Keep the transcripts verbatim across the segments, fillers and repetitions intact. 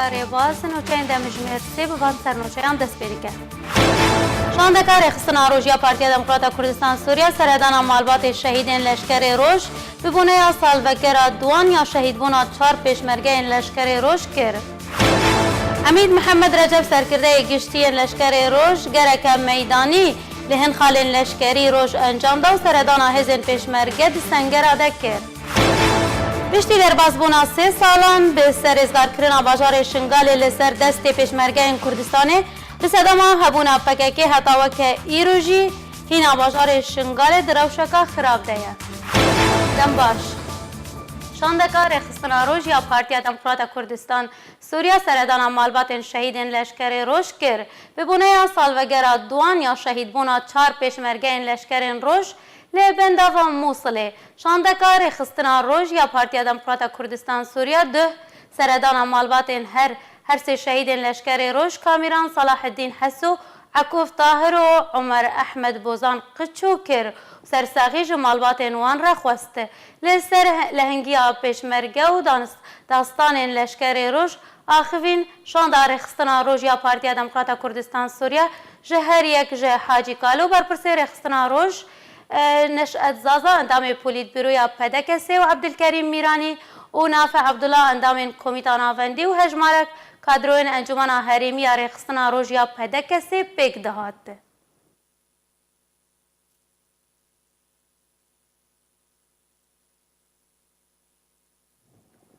Rêbaz, nûçeyên demjimêr sê bi van sernûçeyan dest pê dike. Şandeka Rêxistina Roj ya Partiya Demokrata Kurdistan Sûriya seredana malbatê şehîdên Leşkerê Roj bi boneya salvegera duan ya şehîdbûna çar pêşmergeyên Leşkerê Roj kir. Emîd Mihemed Receb, serkirdeyê giştî yên Leşkerê Roj, gereke meydanî li hin xalên leşkerî roj encam da û seredana hêzên pêşmerge di sengera de kir. Piştî derbasbûna sê salan bi ser rêzdarkirina bajarê Şingalê li ser destê pêşmergeyên Kurdistanê, bi sedema hebûna P K K heta weke îro jî hîna bajarê Şingalê di rewşeka xirab de ye. Dem baş. Şandeka Rêxistina Roj ya Partiya Demokrata Kurdistan Sûriya seredana malbatên şehîdên Leşkerê Roj kir. Bi boneya salvegera duan ya şehîdbûna çar pêşmergeyên Leşkerên Roj li bendava Mûsilê, şandeka Rêxistina Roj ya Partiya Demokrata Kurdistan Sûriya duh seredana malbatên her her sê şehîdên Leşkerê Roj Kamîran Salaheddîn Heso, Ekûf Tahir û Omer Ehmed Bozan Qiçû kir û sersaxî ji malbatên wan re xwest. Li ser lehingiya pêşmerge û danis-, dastanên Leşkerê Roj axivîn, şanda Rêxistina Roj ya Partiya Demokrata Kurdistan Sûriya ji her yek ji Hacî Kalo, berpirsê Rêxistina Roj, e, Neşet Zaza, endamê Polîtbîroya P D K S ê û Ebdilkerîm Mîranî û Nafe Abdullah, endamên Komîta Navendî û hejmarek kadroyên Encûmena Herêmî ya Rêxistina Roj ya P D K S ê pêk dihat.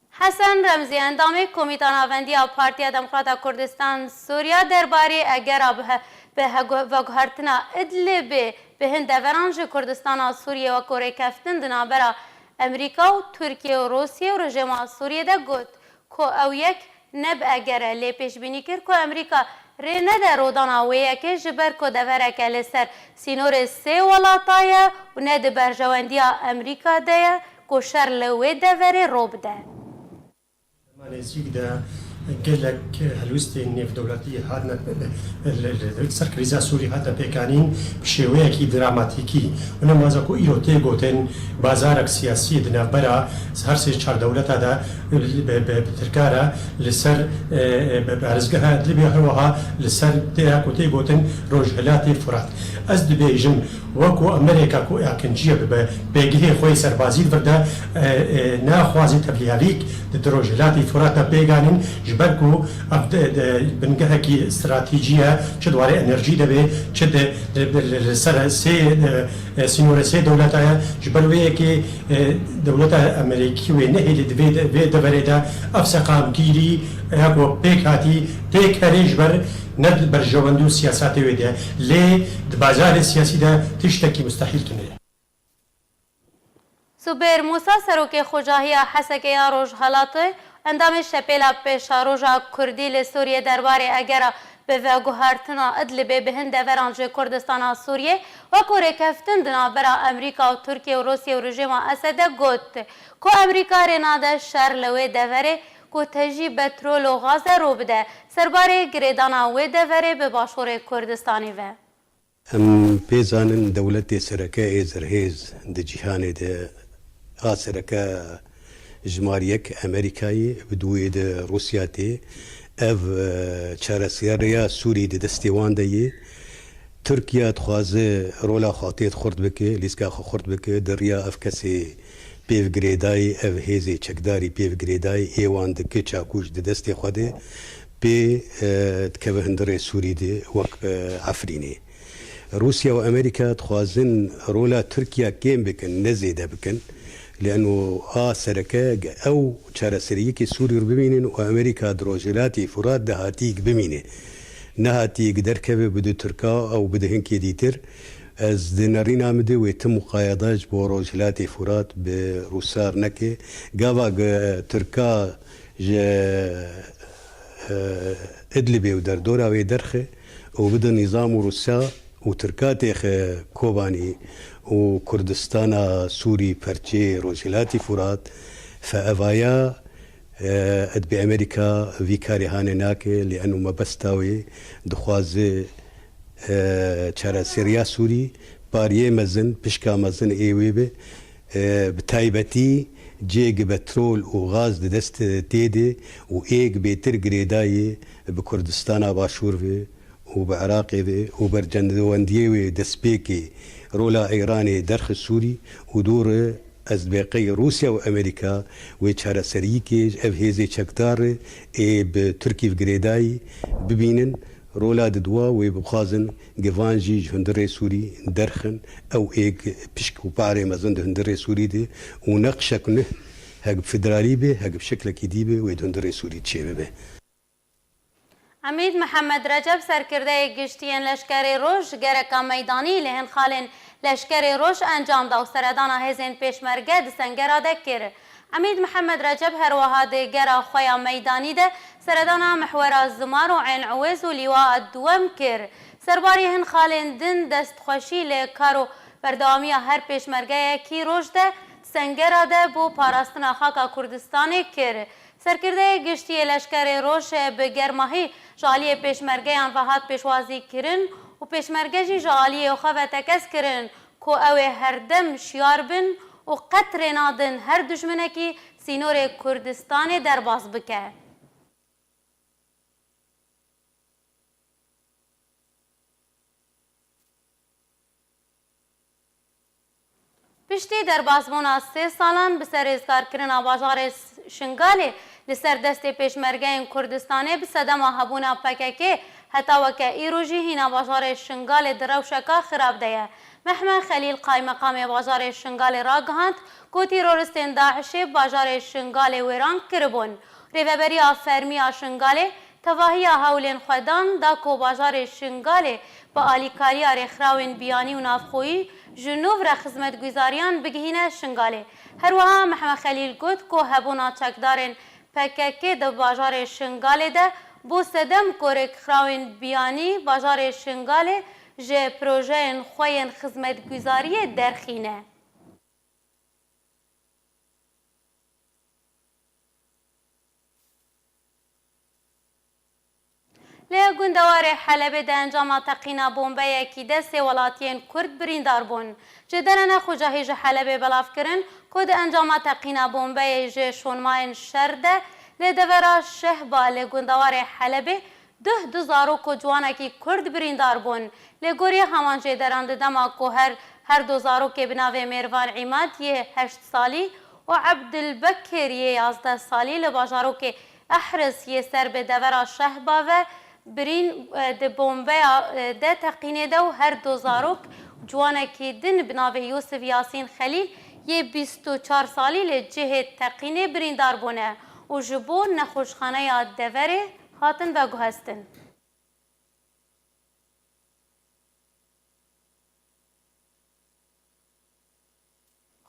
Hesen Remzî, endamê Komîta Navendî ya Partiya Demokrata Kurdistan Sûriya, derbarê egera bi he-, bi hegu-, veguhertina Idlibê bi hin deveran ji Kurdistana Sûriyê wek rêkeftin di navbera Amerîka û Tirkiye û Rûsiyê û rejêma Sûriyê de got ku ew yek ne bi eger e, lê pêşbînî kir ku Amerîka rê nede rodana wê yekê, ji ber ku devereke li ser sînorê sê welata ye û ne di berjewendiya Amerîka de ye ku şer li wê deverê rû bide. Dema nêzîk de gelek helwestên nêvdewletî hatine, li, li, li ser krîza Sûrî hatine pêkanîn bi şêweyekî dramatîkî. Û ne maza ku îro tê gotin, bazarek siyasî di navbera her sê çar dewleta de bi, bi, bi tirka re li ser, e, e, bi, bi parêzgeha Idlibê, her wiha li ser tê ya ku tê gotin Rojhilatê Furat. Ez dibêjim, wekû Amerîka ku aqinciye bibe, pêgihê xwe yê serbazî li vir de, e, e, naxwaze tevlîhelîk di, di Rojhilatê Furat de pêk anîn, ji ber ku ev de, de, bingehekî stratejî ye, çi di warê enerjî de be, çi di, di, di, li, li ser sê, e, e, sînorê sê dewleta ye. Ji ber wê yekê, e, dewleta Amerîkî wê nehêlî di vê de, vê deverê de ev seqamgîrî ya ku pêk hatî têk herê, ji ber ne di berjewendî û siyasatê wê de, lê di bazarê siyasî de tiştekî mustehîl tune ye. Zubêr Mûsa, serokê Xocahiya Hesekê ya Rojhilatê, endamê Şepêla Pêşeroja Kurdî li Sûriyê, derbarê egera bi veguhertina Idlibê bi hin deveran ji Kurdistana Sûriyê wekû rêkeftin di navbera Amerîka û Tirkiye û Rûsiyê û rejîma Esed de got ku Amerîka rê nade şer li wê deverê ku tejî petrol û gaze rû bide, serbarê girêdana wê deverê bi Başûrê Kurdistanê ve. Em pê zanin dewletê sereke ê zirhêz di cîhanê de a sereke jimar yek Amerîka ye, bi duyê de Rûsya tê. Ev, e, çareseriya Sûrî di destê wan de ye. Tirkiye dixwaze rola xwe tê de xurt bike, lîska xwe xurt bike, di riya ev kesê pêv girêdayî, ev hêzê çekdarî pêv girêdayî, ê wan dike çakûş di destê xwe de, pê, e, dikeve hundirê Sûrî de wek, e, Efrînê. Rûsya û Amerîka dixwazin rola Tirkiye kêm bikin, ne zêde bikin. Lêno a sereke ge ew çareseriyekê Sûrî re bimînin û Amerîka di Rojhilatê Furat de hatiyek bimîne. Nehatiyek derkeve bide Tirka ew bide hinkê dîtir. Ez di nerîna min de wê ti muqayada ji bo Rojhilatê Furat bi Rûsa re neke. Gava ge Tirka ji, e, Idlibê û derdora wê derxe û bide nîzam û Rûsa û Tirka têxe Kobanî û Kurdistana Sûrî perçeyê Rojhilatê Furat, fe evaya, e, dibê Amerîka vî karê hane nake, lê eno mebesta wê dixwaze, e, çareseriya Sûrî pariyê mezin, pişka mezin ê wê be, e, bi taybetî Cêg betrol û gaz di dest tê de û êg bêtir girêdayî bi Kurdistana Başûr ve û bi Iraqê ve û bercendewendiyê wê destpêkê rola Îranê derxist Sûrî û dûr e ez dibê qey Rûsya û Amerîka wê çareseriyîkê ji ev hêzê çekdar ê bi Tirkî ve girêdayî bibînin. Rola diduwa wê bixwazin givan jî ji hundirê Sûrî derxin. Ew êk pişk û parê mezin di hundirê Sûrî de û neqşek nuh hek bi federalî be, hek bi şeklekî dî be wê di hundirê Sûrî çêbibe. Emîd Mihemed Receb, serkirdeyê giştî yên leşkerê Roj, gereka meydanî li hin xalên leşkerê Roj encam da û seredana hêzên pêşmerge di Sengera de kir. Emîd Mihemed Receb her wiha di gera xwe ya meydanî de seredana mihwera Zimar û Ên Ewêz û Lîwaa Duwem kir. Serbarî hin xalên din destxweşî li kar û berdewamiya her pêşmergeyekî Roj de Sengera de bo parastina xaka Kurdistanê kir. Serkirdeyê giştî yê leşkerê Roj bi germahî ji aliyê pêşmergeyan ve hat pêşwazîkirin û pêşmerge jî ji aliyê xwe ve tekez kirin ku ew ê herdem şiyar bin û qet rê nadin her dijminekî sînorê Kurdistanê derbas bike. Piştî derbasbûna sê salan bi ser rêzgarkirina bajarê Şingalê li ser destê pêşmergeyên Kurdistanê bi sedema hebûna P K K heta weke îro jî hîna bajarê Şingalê di rewşeka xirab de ye. Mehmed Xelîl qaymeqamê bajarê Şingalê ragihand ku tîroristên DAIŞê bajarê Şingalê wêran kiribûn. Rêveberiya fermî ya Şingalê tevahiya hewlên xwedan da ku bajarê Şingalê bi alîkariya rêxirawên biyanî û navxweyî ji nû re xizmetguzariyan bigihîne Şingalê. Her wiha Mehmet Xelîl got ku hebûna çekdarên P K K di bajarê Şingalê de bû sedem ku rêkxirawên biyanî bajarê Şingalê ji projeyên xwe yên xizmetguzariyê derxîne. Li gundewarê Helebê di encama teqîna bombeyekî de sê welatiyên Kurd birîndar bûn. Jêdera nexwecahî ji Helebê belav kirin ku di encama teqîna bombeyê ji şonmayên şer de li devera Şehba li gundewarê Helebê duh du zarok û ciwanekî Kurd birîndar bûn. Lê gorî heman jêderan di dema ku her, her du zarokê bi navê Mêrvan Îmad yê heşt salî û Ebdilbekir yê yazdeh salî li bajarokê Ehris yê ser bi devera Şehba ve birîn, e, di bombeya, e, de teqînê de û her du zarok ciwanekî din bi navê Yûsif Yasîn Xelîl yê bîst û çar salî li cihê teqînê birîndar bûne û ji bo nexweşxaneya deverê hatin veguhestin.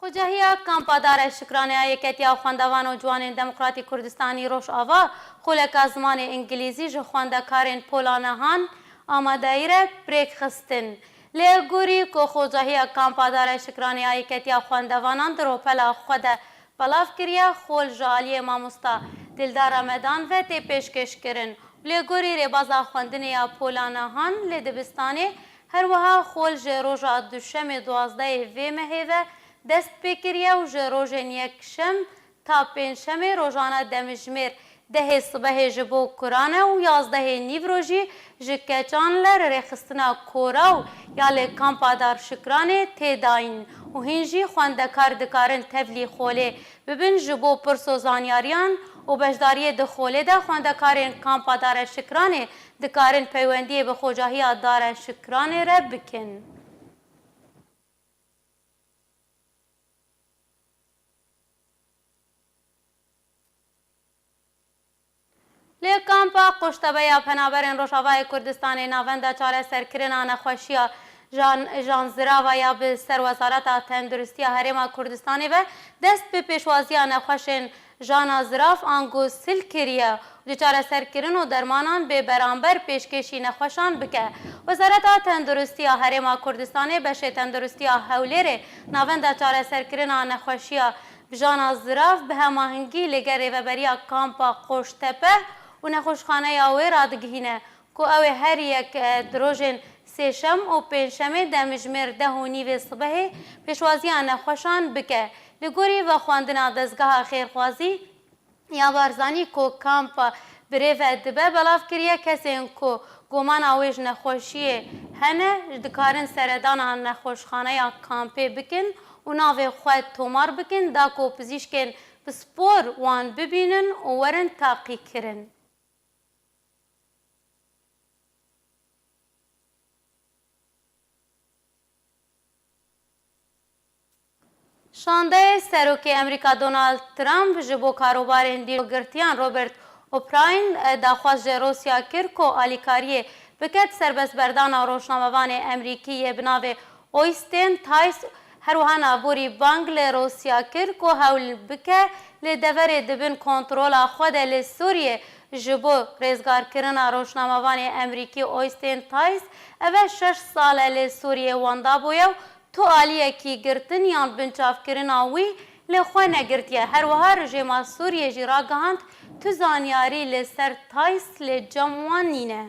Xwecahiya Kampa Dare Şikranê ya Yeketiya Xwendevan û Ciwanên Demokratîk Kurdistanî Rojava, xuleka zimanê Îngilîzî ji xwendekarên Pola Nehan amadeyî re bi rêk xistin. Lê gorî ku Xwecahiya Kampa Dare Şikranê ya Yeketiya Xwendevanan di ropela xwe de belav kiriye, xol ji aliyê mamosta Dildar Remedan ve tê pêşkêşkirin. Lê gorî rêbaza xwendinê ya Pola Nehan li dibistanê, her wiha xol ji roja Duşemê duwazdehê vê mehê ve dest pê kiriye û ji rojên Yekşem ta Pêncşemê rojane demjimêr dehê sibehê ji bo kuran e û yazdehê nîvro jî ji keçan li rêxistina kora û ya li Kampa Dar Şikranê tê dayîn û hîn jî xwendekar dikarin tevlî xolê bibin. Ji bo pirs û zanyariyan û beşdariyê di xolê de xwendekarên Kampa Dare Şikranê dikarin peywendiyê bi Xocahiya Dare Şikranê re bikin. Li kampa Qoştepe ya Penaberên Rojavayê Kurdistanê Navenda Çareserkirina Nexweşiya Jan, Janzirava ya bi ser Wezareta Tenduristiya Herêma Kurdistanê ve dest bi pêşwaziya nexweşên jana zirav ango sil kiriye û di çareserkirin û dermanan bê beramber pêşkêşî nexweşan bike. Wezareta Tenduristiya Herêma Kurdistanê beşê tenduristiya Hewlêrê Navenda Çareserkirina Nexweşiya Bi jana zirav bi hemahingî li gel Rêveberiya Kampa Qoştepe û nexweşxaneya wê radigihîne ku ew ê her yek, e, di rojên sêşem û pêncşemê demjimêr deh û nîvê sibehê pêşwaziya nexweşan bike. Li gorî vexwendina dezgeha xêrxwazî ya Barzanî ku kampa birêve dibe belav kiriye, kesên ku gumana wê ji nexweşiyê hene, dikarin seredana nexweşxaneya kampê bikin û navê xwe tomar bikin, da ku pizîşkên pispor wan bibînin û werin taqîkirin. Şandeyê Serokê Amerîka Donald Trump ji bo karobarên dîrokgirtiyan Robert O'Brien daxwaz ji Rûsya kir ku alîkariyê bike di serbestberdana rojnamevanê Amerîkî yê bi navê Oysten Tice, her wiha naborî bang li Rûsya kir ku hewl bike li deverê di bin kontrola xwe de li Sûriyê ji bo rêzgarkirina rojnamevanê Amerîkî Oysten Tice, ev e şeş sal e li Sûriyê wenda bûye û tu aliyekî girtin yan binçavkirina wî li xwe negirtiye. Her wiha rejêma Sûriyê jî ragihand tu zanyarî li ser Tice li cem wan nîne.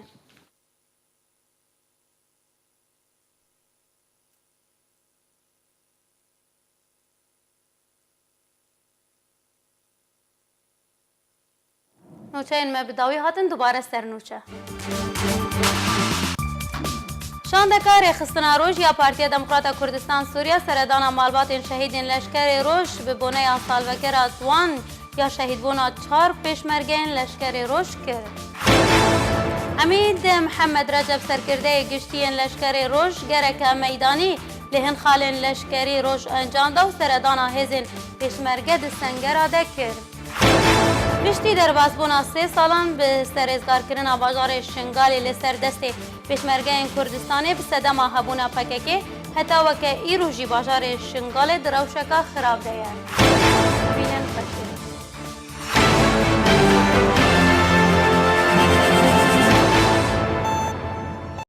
Nûçeyên me bi dawî hatin, dubare ser nûçe. Şandeka Rêxistina Roj ya Partiya Demokrata Kurdistan Sûriya seredana malbatên şehîdên Leşkerê Roj bi boneya salvegera wan ya şehîdbûna çar pêşmergeyên Leşkerê Roj kir. Emîd Mihemed Receb, serkirdeyê giştî yên Leşkerê Roj, gereke meydanî li hin xalên Leşkerî Roj encam da û seredana hêzên pêşmerge di Sengera de kir. Piştî derbasbûna sê salan bi ser rêzgarkirina bajarê Şingalê li ser destê pêşmergeyên Kurdistanê, bi sedema hebûna P K K, heta weke îro jî bajarê Şingalê di rewşeka xirab de ye. Bînin